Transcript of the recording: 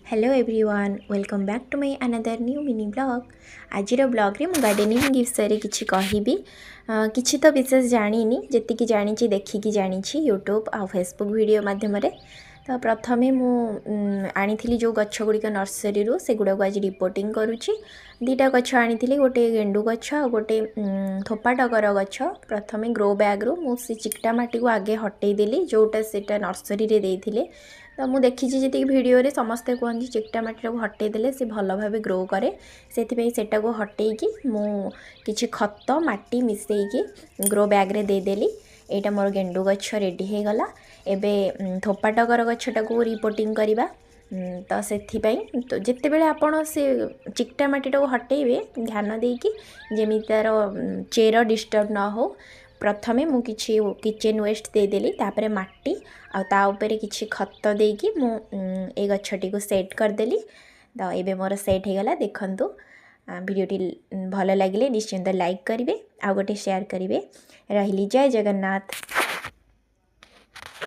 Hello everyone, welcome back to my another new mini vlog. ଆଜିର ବ୍ଲଗ୍ରେ ମୁଁ gardening ବିଷୟରେ କିଛି କହିବି। କିଛି ତ ବିଶେଷ ଜାଣିନି, ଯେତିକି ଜାଣିଛି ଦେଖିକି ଜାଣିଛି ୟୁଟ୍ୟୁବ୍ ଆଉ ଫେସବୁକ୍ ଭିଡ଼ିଓ ମାଧ୍ୟମରେ। ତ ପ୍ରଥମେ ମୁଁ ଆଣିଥିଲି ଯେଉଁ ଗଛ ଗୁଡ଼ିକ ନର୍ସରୀରୁ, ସେଗୁଡ଼ାକୁ ଆଜି ରିପୋଟିଂ କରୁଛି। ଦୁଇଟା ଗଛ ଆଣିଥିଲି, ଗୋଟେ ଗେଣ୍ଡୁ ଗଛ ଆଉ ଗୋଟେ ଥୋପା ଟଗର ଗଛ। ପ୍ରଥମେ ଗ୍ରୋ ବ୍ୟାଗ୍ରୁ ମୁଁ ସେ ଚିକଟା ମାଟିକୁ ଆଗେ ହଟେଇ ଦେଲି, ଯେଉଁଟା ସେଇଟା ନର୍ସରୀରେ ଦେଇଥିଲେ। ତ ମୁଁ ଦେଖିଛି ଯେତିକି ଭିଡ଼ିଓରେ, ସମସ୍ତେ କୁହନ୍ତି ଚିକଟା ମାଟିଟାକୁ ହଟେଇ ଦେଲେ ସେ ଭଲ ଭାବେ ଗ୍ରୋ କରେ। ସେଥିପାଇଁ ସେଟାକୁ ହଟେଇକି ମୁଁ କିଛି ଖତ ମାଟି ମିଶାଇକି ଗ୍ରୋ ବ୍ୟାଗ୍ରେ ଦେଇଦେଲି। ଏଇଟା ମୋର ଗେଣ୍ଡୁ ଗଛ ରେଡ଼ି ହେଇଗଲା। ଏବେ ଥୋପା ଟଗର ଗଛଟାକୁ ରିପୋଟିଂ କରିବା। ତ ସେଥିପାଇଁ ତ ଯେତେବେଳେ ଆପଣ ସେ ଚିକଟା ମାଟିଟାକୁ ହଟେଇବେ, ଧ୍ୟାନ ଦେଇକି ଯେମିତି ତା'ର ଚେର ଡିଷ୍ଟର୍ବ ନ ହଉ। ପ୍ରଥମେ ମୁଁ କିଛି କିଚେନ୍ ୱେଷ୍ଟ ଦେଇଦେଲି, ତାପରେ ମାଟି ଆଉ ତା ଉପରେ କିଛି ଖତ ଦେଇକି ମୁଁ ଏଇ ଗଛଟିକୁ ସେଟ୍ କରିଦେଲି। ତ ଏବେ ମୋର ସେଟ୍ ହେଇଗଲା, ଦେଖନ୍ତୁ। ଭିଡ଼ିଓଟି ଭଲ ଲାଗିଲେ ନିଶ୍ଚିନ୍ତ ଲାଇକ୍ କରିବେ ଆଉ ଗୋଟେ ସେୟାର କରିବେ। ରହିଲି, ଜୟ ଜଗନ୍ନାଥ।